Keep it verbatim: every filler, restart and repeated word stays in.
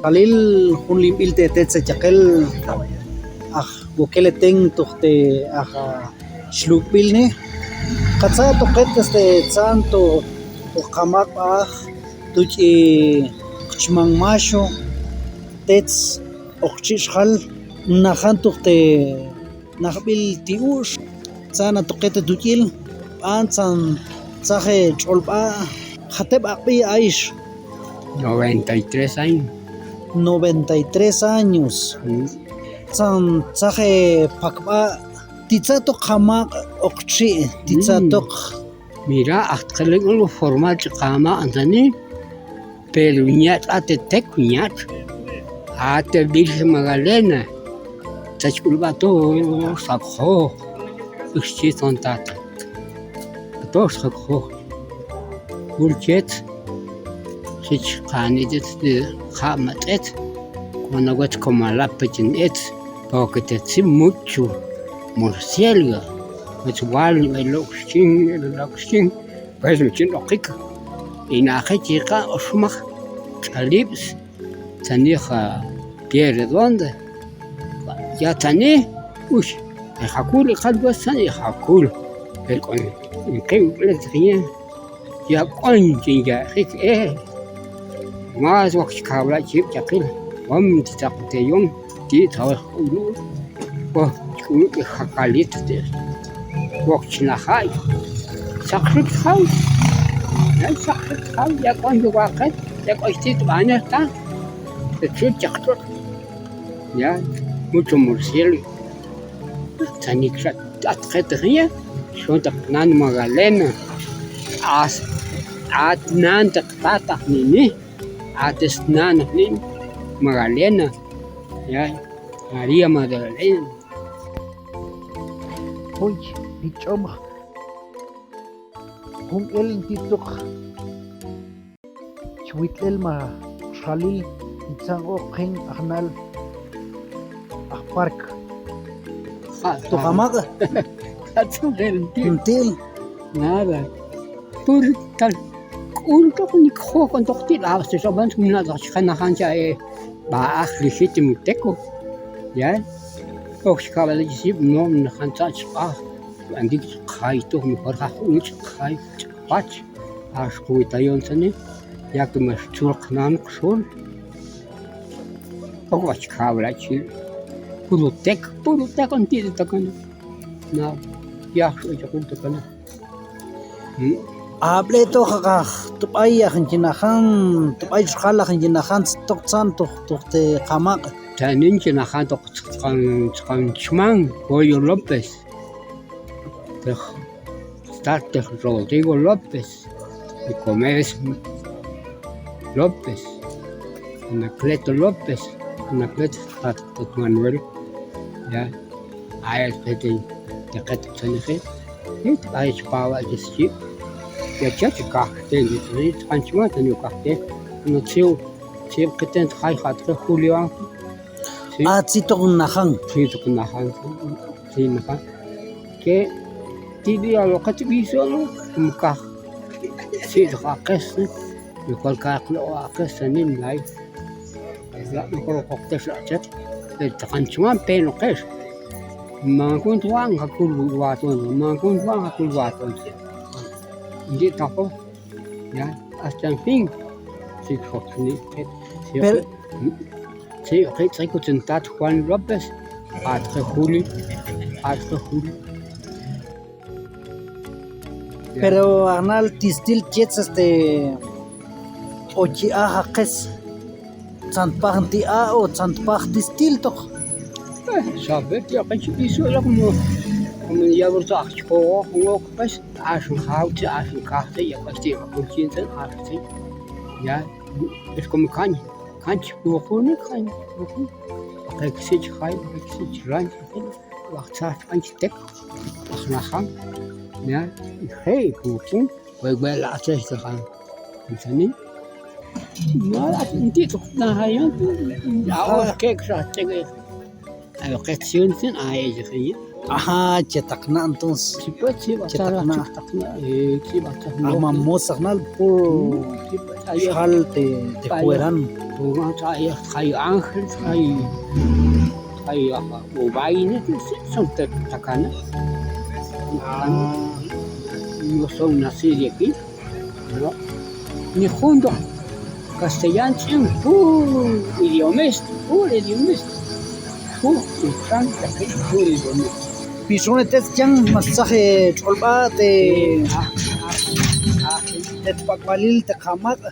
K'alil jun limbil te tet se chaqel aj wokel eten tuj te aj chluk'bil ne. Katza' toqet este tzan tuj kamaq' b'aj tuch' i qchman maxo tet oqchi' xjal najan tuj te najb'il ti' u'x. Tzan atoqet te tuch'il b'an tzan tzaj e tx'olb'a. Jateb' aq'b'i ayx? Noventa y tres años. Noventa y tres años. Tzan tzaj e pakb'a. Titza toq kamaq' oqchi' titza toq. Mira, aj txelek' formal chi kamaq' tzani. Pero nyatx' a te tek nyatx'. A te Virgen Magdalena. Ta chi k'ulb'a to xakjoj. Ix chi ton tata. To xakjoj. Wul chet. Xich kani tet ja' matz'et. Kona wet komalap pechin et. Porque te tzim mucho murciélago. Wet wal lok'xchin lok'xchin. Pues mi chin okik. Inaje chiqa' oxmaj ch'alibs. Tzanij a pie redonda. Ya tzani ux. Ejakul ikal pues tzani ejakul. Pero k'on inqi' uk'let xiye. Ya k'on chin ya'jik e. Mas wak chkabla' chib chakil. Wam ti tzaqteyon. Ti' tawal jk'ulub'. Wok chk'ulub' k'e jakalit ti'. Wok chnaja'i. Tzaqxik tjaw. Ya tzaqxik tjaw. Ya k'on yuwaqet. Ya k'ox ti' tb'anej ta. Te txut chaqtxut. Ya mucho murciélago. Tzanik xa atqet jin ya. Xon taq nan Magdalena. As at nan taq tata jnini. At snan jnin Magdalena. Ya. María Magdalena. Junx, ti ch'omx. Jun el nti' tuq chwitlel ma xalil, ntzan q'oq jin ajnal aj park. Tuq amaq'. Nti'. Nada. Pur tal k'ul toq nik joj k'on toq ti' la, hasta xaban jun na' taq chi janajan cha e b'a'aj legítimo teco. Ya. Oj xkab'al chi sib' no, najan tza'ch b'aj. B'antik chi qjay toj, mejor jaj ul chi qjay, chi qpach. Ax kuwitayon tzani. Ya que max tzul qnan qxol. Oj b'aj chi kab'al chi. Puro tek, puro tek, nti' takan. Na, ya, xo chi qul takan. Ab'le' toj aj tb'ay aj nchinajan, tb'ay txjal aj nchinajan, tztoq tzan toj, toj te qamaq'. Tanin nchinajan toj tzqan, tzqan chman, Goyo López. Tej, tztal tej Rodrigo López, Nicomedes López, Anacleto López, Anacleto, tztal tej Manuel, ya. Ay, ay, te, te qet tzanije. Ay, chpaba, ay, chi. Ya, cha, chi kaj, te, te, te, txan chma, te, no kaj, te. No, txiw, txiw, qiten, jay, jat, ke, Julio, ah. Txiw. Ah, txiw, tok, najan. Txiw, tok, najan. Txiw, najan. Ke, ti, di, a, lo, qet, biso, no, mkaj. Txiw, tok, akes, no. Lo, kol, kaj, lo, akes, ni, lay. La' mejor oqtex la' chet. Txan chman pe noqex. Mankun twan jakul waton. Mankun twan jakul waton. Nti' taqo. Ya, hasta en fin. Txiw jok ni. Pero txiw jok, txiw jok, tat Juan López. Atxe Juli. Atxe Juli. Pero ajnal tistil chets, este, o chi aj akes, tzan tpaj nti' a o tzan tpaj tistil tok. Eh, saber ti' akes chi b'iso la como, como ya wer tzaj chi jo'oj, pues, ax njaw tsi, ax nkaj tsi, ya pues ti' akul chin tsi, ax tsi. Ya, es como kan, kan chi bujuni, kan bujuni. Akes chi jay, akes chi ran, akes. Waqtzaj tx'an chi tek, waqnajan, ya, je', jun, jun, we, we, la, atzej, txan, ntzani. No, la, nti', txan, najayon, ya, o, ke, xa, tek, ay, oqet, xi, ntzin, ay, ay, ay, Aha, che taqna' entonces. Che taqna'. Aha, ma mo saqnal puro xal te, te fueran. Ay ángel, ay, ay, ubaine, son taqna'. Yo soy nacido aquí. ¿No? Ni jun to castellano, puro idioma este, puro idioma este. Puro, puro idioma este. Pixone test, yan ma stzaj tx'olb'a te, te tpak'balil te qamaq'.